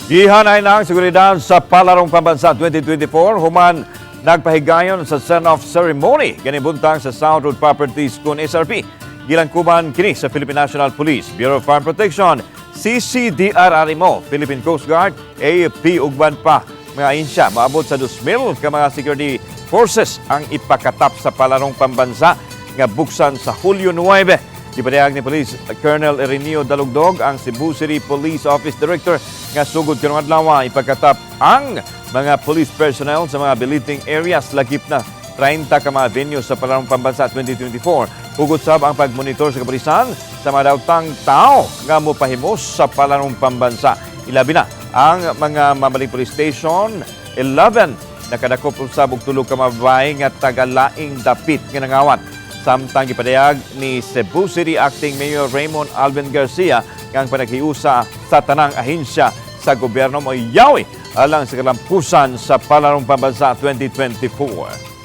Gihanay na ang seguridad sa Palarong Pambansa 2024 human nagpahigayon sa send-off ceremony ganing buntag sa South Road Properties kun SRP. Gilangkuban kini sa Philippine National Police, Bureau of Fire Protection, CCDRRMO, Philippine Coast Guard, AFP ug uban pa mga ahensya. Maabot sa 2,000 ka mga security forces ang ipakatap sa Palarong Pambansa nga buksan sa Hulyo 9. Gipadayag ni Police Colonel Ireneo Dalugdog, ang Cebu City Police Office Director, nga sugod karong adlaw ipakatap ang mga police personnel sa mga billeting areas lakip na 30 ka mga venue sa Palarong Pambansa 2024. Hugot sab ang pagmonitor sa kapulisan sa mga daotang tao nga mopahimos sa Palarong Pambansa. Ilabi na ang mga Mambaling Police Station 11, nakadakop usab og tulo ka mga babae nga taga-laing dapit nga nangawat. Samtang gipadayag ni Cebu City Acting Mayor Raymond Alvin Garcia nga ang panaghiusa sa tanang ahensya sa gobyerno moyawi alang sa kalampusan sa Palarong Pambansa 2024.